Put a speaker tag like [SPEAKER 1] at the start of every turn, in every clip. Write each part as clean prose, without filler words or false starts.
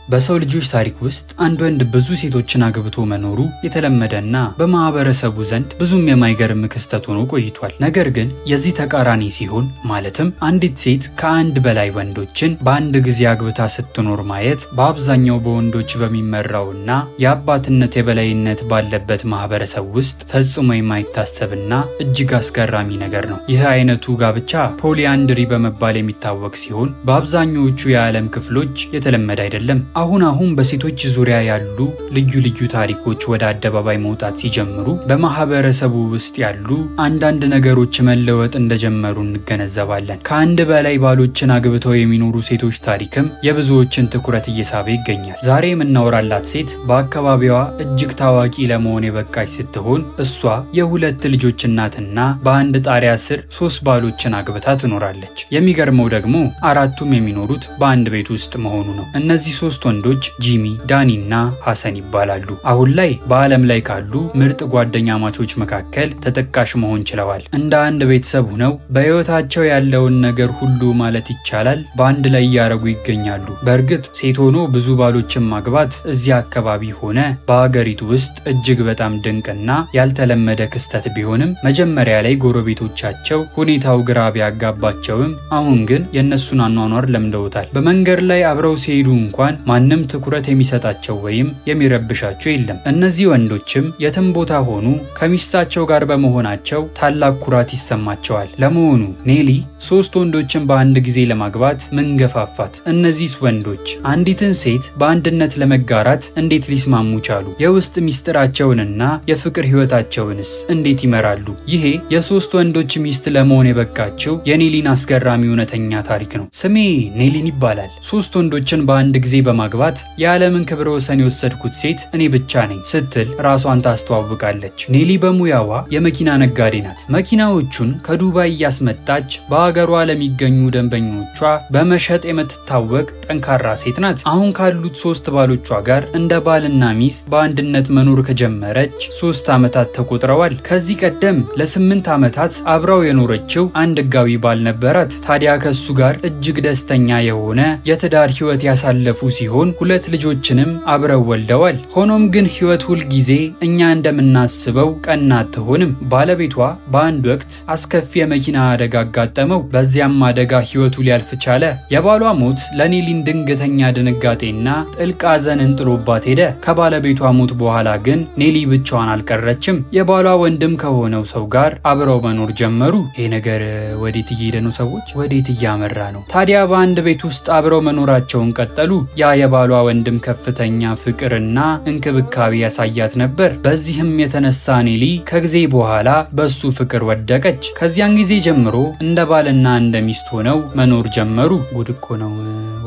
[SPEAKER 1] በሰው ልጆች ታሪክ ውስጥ አንድ ወንድ ብዙ ሴቶችን አግብቶ መኖሩ የተለመደና በማህበረሰቡ ዘንድ ብዙም የማይገርም ክስተት ሆኖ ቆይቷል። ነገር ግን የዚህ ተቃራኒ ሲሆን፣ ማለትም አንዲት ሴት ከአንድ በላይ ወንዶችን በአንድ ጊዜ አግብታ ስትኖር ማየት በአብዛኛው በወንዶች በሚመራውና የአባትነት የበላይነት ባለበት ማህበረሰብ ውስጥ ፈጽሞ የማይታሰብና እጅግ አስገራሚ ነገር ነው። ይህ አይነቱ ጋብቻ polyandry በመባል የሚታወቅ ሲሆን በአብዛኞቹ የዓለም ክፍሎች የተለመደ አይደለም። አሁን አሁን በሴቶች ዙሪያ ያሉ ልዩ ልዩ ታሪኮች ወደ አደባባይ መውጣት ሲጀምሩ በማህበረሰቡ ውስጥ ያሉ አንዳንድ ነገሮች መለወጥ እንደጀመሩ እንገነዘባለን። ከአንድ በላይ ባሎችን አግብተው የሚኖሩ ሴቶች ታሪክም የብዙዎችን ትኩረት እየሳበ ይገኛል። ዛሬ የምናወራላት ሴት በአካባቢዋ እጅግ ታዋቂ ለመሆን የበቃች ስትሆን እሷ የሁለት ልጆች እናትና በአንድ ጣሪያ ስር ሶስት ባሎችን አግብታ ትኖራለች። የሚገርመው ደግሞ አራቱም የሚኖሩት በአንድ ቤት ውስጥ መሆኑ ነው። እነዚህ ሶስት ወንዶች ጂሚ፣ ዳኒ እና ሐሰን ይባላሉ። አሁን ላይ በዓለም ላይ ካሉ ምርጥ ጓደኛማቾች መካከል ተጠቃሽ መሆን ችለዋል። እንደ አንድ ቤተሰብ ሆነው በሕይወታቸው ያለውን ነገር ሁሉ ማለት ይቻላል በአንድ ላይ እያደረጉ ይገኛሉ። በእርግጥ ሴት ሆኖ ብዙ ባሎችን ማግባት እዚያ አካባቢ ሆነ በሀገሪቱ ውስጥ እጅግ በጣም ድንቅና ያልተለመደ ክስተት ቢሆንም መጀመሪያ ላይ ጎረቤቶቻቸው ሁኔታው ግራ ቢያጋባቸውም አሁን ግን የእነሱን አኗኗር ለምደውታል። በመንገድ ላይ አብረው ሲሄዱ እንኳን ማንም ትኩረት የሚሰጣቸው ወይም የሚረብሻቸው የለም። እነዚህ ወንዶችም የትም ቦታ ሆኑ ከሚስታቸው ጋር በመሆናቸው ታላቅ ኩራት ይሰማቸዋል። ለመሆኑ ኔሊ ሶስት ወንዶችን በአንድ ጊዜ ለማግባት ምን ገፋፋት? እነዚህስ ወንዶች አንዲትን ሴት በአንድነት ለመጋራት እንዴት ሊስማሙ ቻሉ? የውስጥ ሚስጥራቸውንና የፍቅር ሕይወታቸውንስ እንዴት ይመራሉ? ይሄ የሶስት ወንዶች ሚስት ለመሆን የበቃችው የኔሊን አስገራሚ እውነተኛ ታሪክ ነው። ስሜ ኔሊን ይባላል። ሶስት ወንዶችን በአንድ ጊዜ በማግባት የዓለምን ክብረ ወሰን የወሰድኩት ሴት እኔ ብቻ ነኝ ስትል ራሷን ታስተዋውቃለች። ኔሊ በሙያዋ የመኪና ነጋዴ ናት። መኪናዎቹን ከዱባይ እያስመጣች በአገሯ ለሚገኙ ደንበኞቿ በመሸጥ የምትታወቅ ጠንካራ ሴት ናት። አሁን ካሉት ሶስት ባሎቿ ጋር እንደ ባልና ሚስት በአንድነት መኖር ከጀመረች 3 ዓመታት ተቆጥረዋል። ከዚህ ቀደም ለ8 ዓመታት አብራው የኖረችው አንድ ሕጋዊ ባል ነበራት። ታዲያ ከሱ ጋር እጅግ ደስተኛ የሆነ የትዳር ሕይወት ያሳለፉ ሲሆን ሁለት ልጆችንም አብረው ወልደዋል። ሆኖም ግን ሕይወት ሁል ጊዜ እኛ እንደምናስበው ቀና አትሆንም። ባለቤቷ በአንድ ወቅት አስከፊ የመኪና አደጋ አጋጠመው። በዚያም አደጋ ሕይወቱ ሊያልፍ ቻለ። የባሏ ሞት ለኔሊን ድንገተኛ ድንጋጤና ጥልቅ ሐዘንን ጥሎባት ሄደ። ከባለቤቷ ሞት በኋላ ግን ኔሊ ብቻዋን አልቀረችም። የባሏ ወንድም ከሆነው ሰው ጋር አብረው መኖር ጀመሩ። ይሄ ነገር ወዴት እየሄደ ነው? ሰዎች ወዴት እያመራ ነው? ታዲያ በአንድ ቤት ውስጥ አብረው መኖራቸውን ቀጠሉ። ያ የባሏ ወንድም ከፍተኛ ፍቅርና እንክብካቤ ያሳያት ነበር። በዚህም የተነሳ ኔሊ ከጊዜ በኋላ በሱ ፍቅር ወደቀች። ከዚያን ጊዜ ጀምሮ እንደ ባልና እንደ ሚስት ሆነው መኖር ጀመሩ። ጉድ እኮ ነው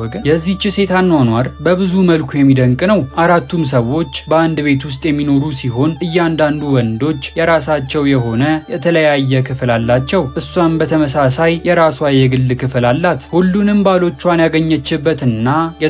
[SPEAKER 1] ወገን። የዚህች ሴት አኗኗር በብዙ መልኩ የሚደንቅ ነው። አራቱም ሰዎች በአንድ ቤት ውስጥ የሚኖሩ ሲሆን እያንዳንዱ ወንዶች የራሳቸው የሆነ የተለያየ ክፍል አላቸው። እሷም በተመሳሳይ የራሷ የግል ክፍል አላት። ሁሉንም ባሎቿን ያገኘችበትና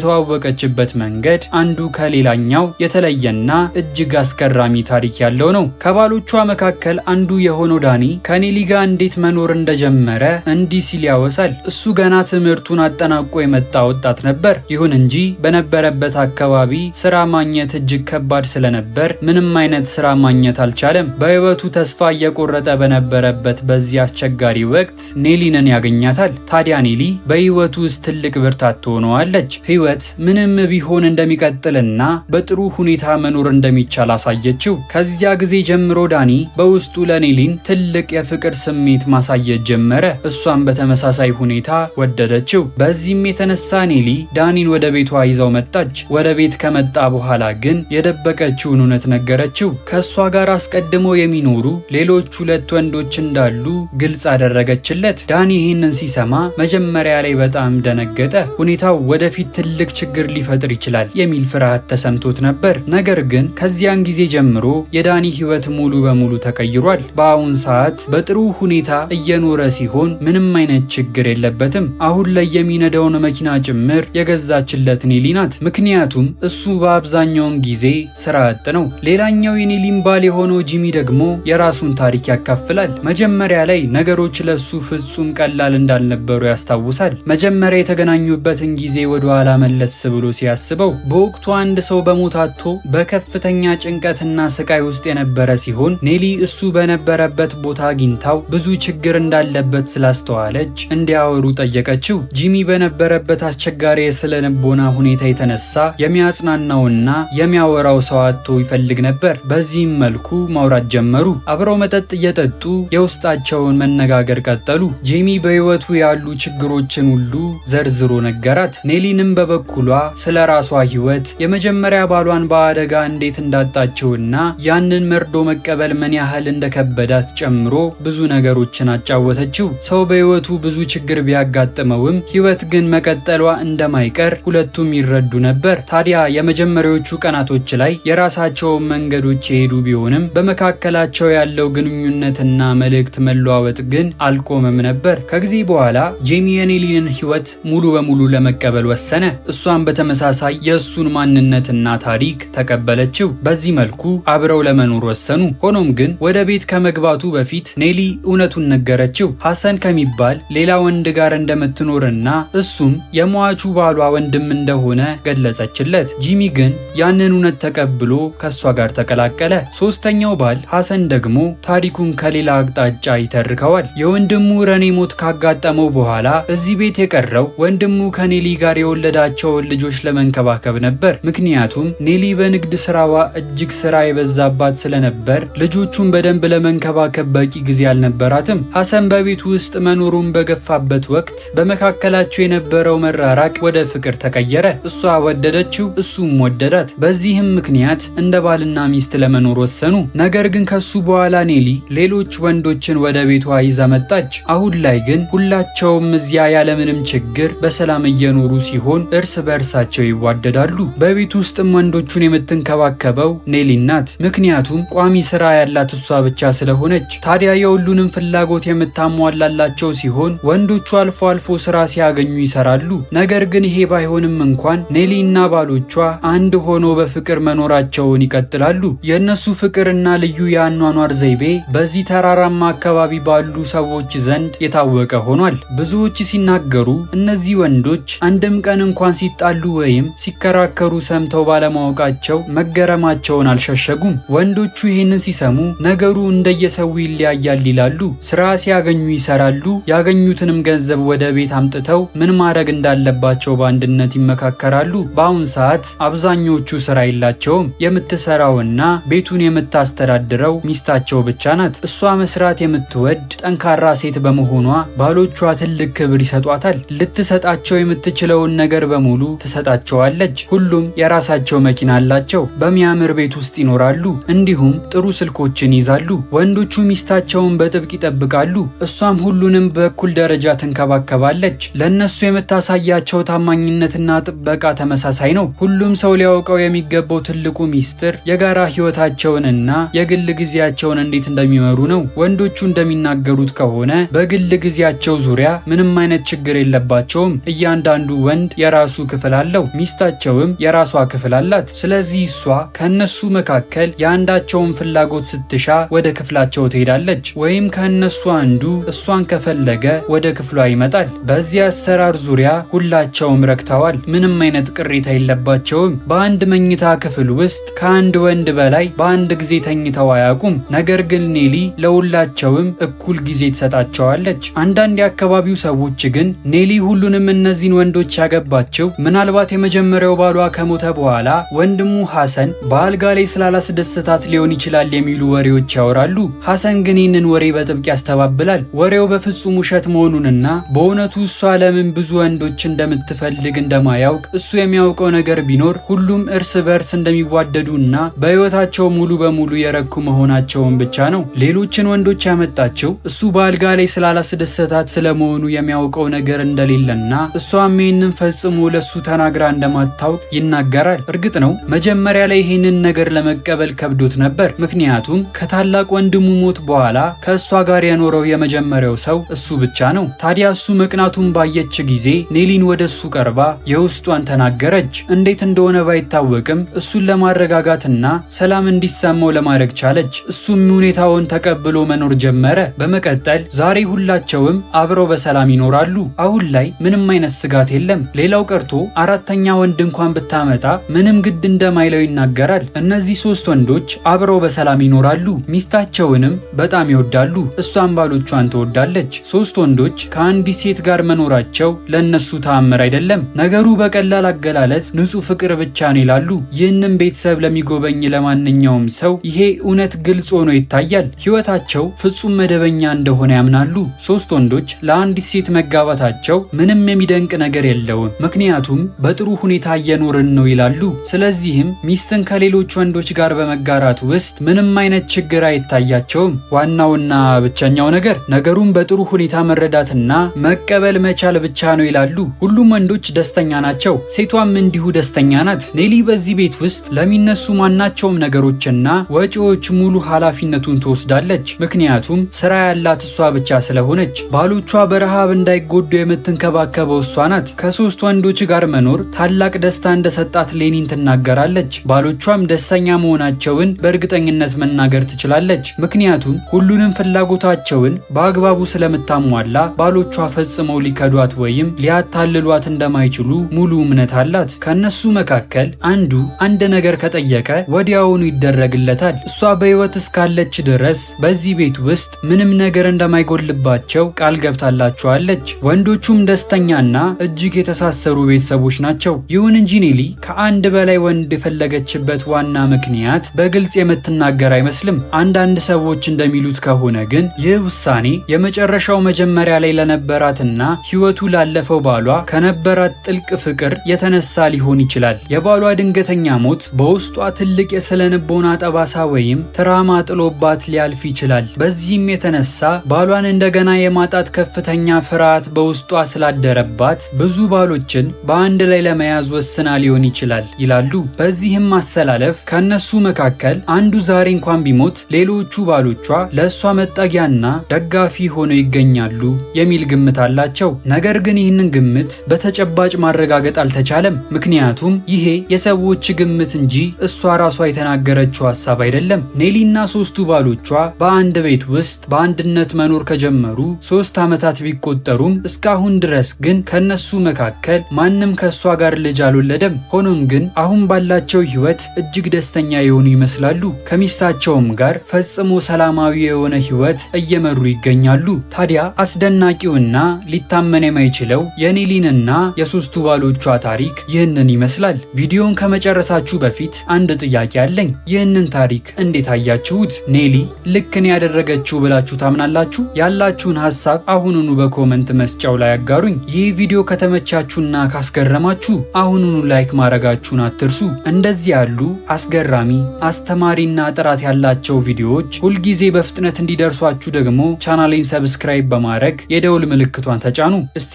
[SPEAKER 1] የተዋወቀችበት መንገድ አንዱ ከሌላኛው የተለየና እጅግ አስገራሚ ታሪክ ያለው ነው። ከባሎቿ መካከል አንዱ የሆነው ዳኒ ከኔሊ ጋር እንዴት መኖር እንደጀመረ እንዲህ ሲል ያወሳል። እሱ ገና ትምህርቱን አጠናቆ የመጣ ወጣት ነበር። ይሁን እንጂ በነበረበት አካባቢ ስራ ማግኘት እጅግ ከባድ ስለነበር ምንም አይነት ስራ ማግኘት አልቻለም። በህይወቱ ተስፋ እየቆረጠ በነበረበት በዚህ አስቸጋሪ ወቅት ኔሊንን ያገኛታል። ታዲያ ኔሊ በህይወቱ ውስጥ ትልቅ ብርታት ትሆነዋለች። ህይወት ምንም ቢሆን እንደሚቀጥልና በጥሩ ሁኔታ መኖር እንደሚቻል አሳየችው። ከዚያ ጊዜ ጀምሮ ዳኒ በውስጡ ለኔሊን ትልቅ የፍቅር ስሜት ማሳየት ጀመረ። እሷም በተመሳሳይ ሁኔታ ወደደችው። በዚህም የተነሳ ኔሊ ዳኒን ወደ ቤቷ ይዛው መጣች። ወደ ቤት ከመጣ በኋላ ግን የደበቀችውን እውነት ነገረችው። ከእሷ ጋር አስቀድሞ የሚኖሩ ሌሎች ሁለት ወንዶች እንዳሉ ግልጽ አደረገችለት። ዳኒ ይህንን ሲሰማ መጀመሪያ ላይ በጣም ደነገጠ። ሁኔታው ወደፊት ትልቅ ችግር ሊፈጥር ይችላል የሚል ፍርሃት ተሰምቶት ነበር። ነገር ግን ከዚያን ጊዜ ጀምሮ የዳኒ ህይወት ሙሉ በሙሉ ተቀይሯል። በአሁን ሰዓት በጥሩ ሁኔታ እየኖረ ሲሆን ምንም አይነት ችግር የለበትም። አሁን ላይ የሚነዳውን መኪና ጭምር የገዛችለት ኔሊ ናት። ምክንያቱም እሱ በአብዛኛውን ጊዜ ስራ አጥ ነው። ሌላኛው የኔሊን ባል የሆነው ጂሚ ደግሞ የራሱን ታሪክ ያካፍላል። መጀመሪያ ላይ ነገሮች ለሱ ፍጹም ቀላል እንዳልነበሩ ያስታውሳል። መጀመሪያ የተገናኙበትን ጊዜ ወደ ኋላ መለስ ብሎ ሲያስበው። በወቅቱ አንድ ሰው በሞት አጥቶ በከፍተኛ ጭንቀትና ስቃይ ውስጥ የነበረ ሲሆን ኔሊ እሱ በነበረበት ቦታ አግኝታው ብዙ ችግር እንዳለበት ስላስተዋለች እንዲያወሩ ጠየቀችው። ጂሚ በነበረበት አስቸጋሪ የስነ ልቦና ሁኔታ የተነሳ የሚያጽናናውና የሚያወራው ሰው አጥቶ ይፈልግ ነበር። በዚህም መልኩ ማውራት ጀመሩ። አብረው መጠጥ እየጠጡ የውስጣቸውን መነጋገር ቀጠሉ። ጂሚ በህይወቱ ያሉ ችግሮችን ሁሉ ዘርዝሮ ነገራት። ኔሊንም በበኩሏ ስለ ራሷ ህይወት፣ የመጀመሪያ ባሏን በአደጋ እንዴት እንዳጣችውና ያንን መርዶ መቀበል ምን ያህል እንደከበዳት ጨምሮ ብዙ ነገሮችን አጫወተችው። ሰው በህይወቱ ብዙ ችግር ቢያጋጥመውም ህይወት ግን መቀጠሏ እንደማይቀር ሁለቱም ይረዱ ነበር። ታዲያ የመጀመሪያዎቹ ቀናቶች ላይ የራሳቸውን መንገዶች የሄዱ ቢሆንም በመካከላቸው ያለው ግንኙነትና መልእክት መለዋወጥ ግን አልቆመም ነበር። ከጊዜ በኋላ ጄሚ የኔሊንን ህይወት ሙሉ በሙሉ ለመቀበል ወሰነ። እሷም በተመሳሳይ የእሱን ማንነትና ታሪክ ተቀበለችው። በዚህ መልኩ አብረው ለመኖር ወሰኑ። ሆኖም ግን ወደ ቤት ከመግባቱ በፊት ኔሊ እውነቱን ነገረችው። ሐሰን ከሚባል ሌላ ወንድ ጋር እንደምትኖርና እሱም የሟቹ ባሏ ወንድም እንደሆነ ገለጸችለት። ጂሚ ግን ያንን እውነት ተቀብሎ ከእሷ ጋር ተቀላቀለ። ሶስተኛው ባል ሐሰን ደግሞ ታሪኩን ከሌላ አቅጣጫ ይተርከዋል። የወንድሙ ረኔ ሞት ካጋጠመው በኋላ እዚህ ቤት የቀረው ወንድሙ ከኔሊ ጋር የወለዳቸውን ልጆች ለመንከባከብ ነበር። ምክንያቱም ኔሊ በንግድ ስራዋ እጅግ ስራ የበዛባት ስለነበር ልጆቹን በደንብ ለመንከባከብ በቂ ጊዜ አልነበራትም። ሐሰን በቤቱ ውስጥ መኖሩን በገፋበት ወቅት በመካከላቸው የነበረው መራራቅ ወደ ፍቅር ተቀየረ። እሷ ወደደችው፣ እሱም ወደዳት። በዚህም ምክንያት እንደ ባልና ሚስት ለመኖር ወሰኑ። ነገር ግን ከሱ በኋላ ኔሊ ሌሎች ወንዶችን ወደ ቤቷ ይዛ መጣች። አሁን ላይ ግን ሁላቸውም እዚያ ያለምንም ችግር በሰላም እየኖሩ ሲሆን እርስ በእርሳቸው ይዋደዳሉ። በቤት ውስጥም ወንዶቹን የምትንከባከበው ኔሊ ናት። ምክንያቱም ቋሚ ስራ ያላት እሷ ብቻ ስለሆነች። ታዲያ የሁሉንም ፍላጎት የምታሟላላቸው ሲሆን ወንዶቹ አልፎ አልፎ ስራ ሲያገኙ ይሰራሉ። ነገር ግን ይሄ ባይሆንም እንኳን ኔሊ እና ባሎቿ አንድ ሆኖ በፍቅር መኖራቸውን ይቀጥላሉ። የእነሱ ፍቅርና ልዩ የአኗኗር ዘይቤ በዚህ ተራራማ አካባቢ ባሉ ሰዎች ዘንድ የታወቀ ሆኗል። ብዙዎች ሲናገሩ እነዚህ ወንዶች አንድም ቀን እንኳን ሲጣሉ ወይም ሲከራከሩ ሰምተው ባለማወቃቸው መገረማቸውን አልሸሸጉም። ወንዶቹ ይህንን ሲሰሙ ነገሩ እንደየሰው ይለያያል ይላሉ። ስራ ሲያገኙ ይሰራሉ። ያገኙትንም ገንዘብ ወደ ቤት አምጥተው ምን ማድረግ እንዳለባቸው በአንድነት ይመካከራሉ። በአሁን ሰዓት አብዛኞቹ ስራ የላቸውም። የምትሰራውና ቤቱን የምታስተዳድረው ሚስታቸው ብቻ ናት። እሷ መስራት የምትወድ ጠንካራ ሴት በመሆኗ ባሎቿ ትልቅ ክብር ይሰጧታል። ልትሰጣቸው የምትችለውን ነገር በሙሉ ትሰጣቸዋለች። ሁሉም የራሳቸው መኪና አላቸው። በሚያምር ቤት ውስጥ ይኖራሉ። እንዲሁም ጥሩ ስልኮችን ይዛሉ። ወንዶቹ ሚስታቸውን በጥብቅ ይጠብቃሉ። እሷም ሁሉንም በእኩል ደረጃ ትንከባከባለች። ለእነሱ የምታሳያቸው ታማኝነትና ጥበቃ ተመሳሳይ ነው። ሁሉም ሰው ሊያውቀው የሚገባው ትልቁ ሚስጥር የጋራ ሕይወታቸውንና የግል ጊዜያቸውን እንዴት እንደሚመሩ ነው። ወንዶቹ እንደሚናገሩት ከሆነ በግል ጊዜያቸው ዙሪያ ምንም አይነት ችግር የለባቸውም። እያንዳንዱ ወንድ የራሱ ክፍል አለው፣ ሚስታቸውም የራሷ ክፍል አላት። ስለዚህ እሷ ከእነሱ መካከል የአንዳቸውን ፍላጎት ስትሻ ወደ ክፍላቸው ትሄዳለች፣ ወይም ከእነሱ አንዱ እሷን ከፈለገ ወደ ክፍሏ ይመጣል። በዚህ አሰራር ዙሪያ ሁላቸውም ረክተዋል። ምንም አይነት ቅሬታ የለባቸውም። በአንድ መኝታ ክፍል ውስጥ ከአንድ ወንድ በላይ በአንድ ጊዜ ተኝተው አያውቁም። ነገር ግን ኔሊ ለሁላቸውም እኩል ጊዜ ትሰጣቸዋለች። አንዳንድ የአካባቢው ሰዎች ግን ኔሊ ሁሉንም እነዚህን ወንዶች ያገባቸው ምናልባት የመጀመሪያው ባሏ ከሞተ በኋላ ወንድሙ ሐሰን በአልጋ ላይ ስላላስደሰታት ሊሆን ይችላል የሚሉ ወሬዎች ያወራሉ። ሐሰን ግን ይህንን ወሬ በጥብቅ ያስተባብላል። ወሬው በፍጹም ውሸት መሆኑንና በእውነቱ እሷ ለምን ብዙ ወንዶች እንደምትፈልግ እንደማያውቅ እሱ የሚያውቀው ነገር ቢኖር ሁሉም እርስ በእርስ እንደሚዋደዱና በሕይወታቸው ሙሉ በሙሉ የረኩ መሆናቸውን ብቻ ነው። ሌሎችን ወንዶች ያመጣቸው እሱ በአልጋ ላይ ስላላስደሰታት ስለመሆኑ የሚያውቀው ነገር እንደሌለና እሷም ይህንን ፈጽሞ ለሱ ተናግራ እንደማታውቅ ይናገራል። እርግጥ ነው መጀመሪያ ላይ ይህንን ነገር ለመቀበል ከብዶት ነበር። ምክንያቱም ከታላቅ ወንድሙ ሞት በኋላ ከእሷ ጋር የኖረው የመጀመሪያው ሰው እሱ ብቻ ነው። ታዲያ እሱ መቅናቱን ባየች ጊዜ ኔሊን ወደ እሱ ቀርባ የውስጧን ተናገረች። እንዴት እንደሆነ ባይታወቅም እሱን ለማረጋጋትና ሰላም እንዲሰማው ለማድረግ ቻለች። እሱም ሁኔታውን ተቀብሎ መኖር ጀመረ። በመቀጠል ዛሬ ሁላቸውም አብረው በሰላም ይኖራሉ። አሁን ላይ ምንም አይነት ስጋት የለም። ሌላው ቀርቶ አራተኛ ወንድ እንኳን ብታመጣ ምንም ግድ እንደማይለው ይናገራል። እነዚህ 3 ወንዶች አብረው በሰላም ይኖራሉ። ሚስታቸውንም በጣም ይወዳሉ። እሷም ባሎቿን ትወዳለች። 3 ወንዶች ከአንዲት ሴት ጋር መኖራቸው ለነሱ ተአምር አይደለም። ነገሩ በቀላል አገላለጽ ንጹህ ፍቅር ብቻ ነው ይላሉ። ይህንም ቤተሰብ ለሚጎበኝ ለማንኛውም ሰው ይሄ እውነት ግልጽ ሆኖ ይታያል። ሕይወታቸው ፍጹም መደበኛ እንደሆነ ያምናሉ። 3 ወንዶች ለአንዲት ሴት መጋባታቸው ምንም የሚደንቅ ነገር የለውም፣ ምክንያቱም በጥሩ ሁኔታ እየኖርን ነው ይላሉ። ስለዚህም ሚስትን ከሌሎች ወንዶች ጋር በመጋራት ውስጥ ምንም አይነት ችግር አይታያቸውም። ዋናውና ብቸኛው ነገር ነገሩን በጥሩ ሁኔታ መረዳትና መቀበል መቻል ብቻ ነው ይላሉ። ሁሉም ወንዶች ደስተኛ ናቸው፣ ሴቷም እንዲሁ ደስተኛ ናት። ኔሊ በዚህ ቤት ውስጥ ለሚነሱ ማናቸውም ነገሮችና ወጪዎች ሙሉ ኃላፊነቱን ትወስዳለች። ምክንያቱም ስራ ያላት እሷ ብቻ ስለሆነች። ባሎቿ በረሃብ እንዳይጎዱ የምትንከባከበው እሷ ናት። ከ3 ወንዶች ጋር መኖር ታላቅ ደስታ እንደሰጣት ሌኒን ትናገራለች። ባሎቿም ደስተኛ መሆናቸውን በእርግጠኝነት መናገር ትችላለች። ምክንያቱም ሁሉንም ፍላጎታቸውን በአግባቡ ስለምታሟላ ባሎቿ ፈጽመው ሊከዷት ወይም ሊያታልሏት እንደማይችሉ ሙሉ እምነት አላት። ከነሱ መካከል አንዱ አንድ ነገር ከጠየቀ ወዲያውኑ ይደረግለታል። እሷ በሕይወት እስካለች ድረስ በዚህ ቤት ውስጥ ምንም ነገር እንደማይጎልባቸው ቃል ገብታላቸዋለች። ወንዶቹም ደስተኛና እጅግ የተሳሰሩ ቤተሰቦች ናቸው። ይሁን እንጂ ኔሊ ከአንድ በላይ ወንድ የፈለገችበት ዋና ምክንያት በግልጽ የምትናገር አይመስልም። አንዳንድ ሰዎች እንደሚሉት ከሆነ ግን ይህ ውሳኔ የመጨረሻው መጀመሪያ ላይ ለነበራትና ሕይወቱ ላለፈው ባሏ ከነበራት ጥልቅ ፍቅር የተነሳ ሊሆን ይችላል። የባሏ ድንገተኛ ሞት በውስጧ ትልቅ የስነልቦና ጠባሳ ወይም ትራማ ጥሎባት ሊያልፍ ይችላል። በዚህም የተነሳ ባሏን እንደገና የማጣት ከፍተኛ ፍርሃት በውስጧ ስላደረባት ብዙ ባሎችን በአንድ ላይ ለመያዝ ወስና ሊሆን ይችላል ይላሉ። በዚህም አሰላለፍ ከነሱ መካከል አንዱ ዛሬ እንኳን ቢሞት ሌሎቹ ባሎቿ ለእሷ መጠጊያና ደጋፊ ሆነው ይገኛሉ የሚል ግምት አላቸው። ነገር ግን ይህንን ግምት በተጨባጭ ማረጋገጥ አልተቻለም። ምክንያቱም ይሄ የሰዎች ግምት እንጂ እሷ ራሷ የተናገረችው ሀሳብ አይደለም። ኔሊና 3ቱ ባሎቿ በአንድ ቤት ውስጥ በአንድነት መኖር ከጀመሩ 3 ዓመታት ቢቆጠሩም እስካሁን ድረስ ግን ከነሱ መካከል ማንም ከሷ ጋር ልጅ አልወለደም። ሆኖም ግን አሁን ባላቸው ሕይወት እጅግ ደስተኛ የሆኑ ይመስላሉ። ከሚስታቸውም ጋር ፈጽሞ ሰላማዊ የሆነ ሕይወት እየመሩ ይገኛሉ። ታዲያ አስደናቂውና ሊታመን የማይችለው የኔሊንና የ3ቱ ባሎቿ ታሪክ ይህንን ይመስላል። ቪዲዮን ከመጨረሳችሁ በፊት አንድ ጥያቄ አለኝ። ይህንን ታሪክ እንዴት አያችሁት? ኔሊ ልክ ነው ያደረገችው ብላችሁ ታምናላችሁ? ያላችሁን ሀሳብ አሁኑኑ በ comment መስጫው ላይ አጋሩኝ። ይህ ቪዲዮ ከተመቻችሁና ካስገረማችሁ አሁኑኑ like ማድረጋችሁን አትርሱ። እንደዚህ ያሉ አስገራሚ፣ አስተማሪና ጥራት ያላቸው ቪዲዮዎች ሁልጊዜ በፍጥነት እንዲደርሷችሁ ደግሞ ቻናሌን subscribe በማድረግ የደውል ምልክቷን ተጫኑ። እስቲ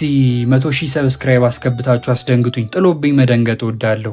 [SPEAKER 1] 100,000 subscribe አስገብታችሁ አስደንግጡኝ። ጥሎብኝ መደንገጥ እወዳለሁ።